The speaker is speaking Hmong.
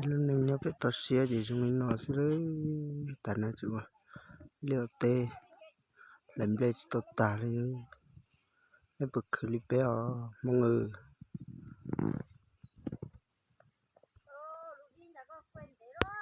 Lub neej nyob pem toj siab ces zoo li no xwb lawm. Tam no tseem ua liaj teb, hlais nplej tsis tau tag li. Nej puas khwv li peb os Hmoob?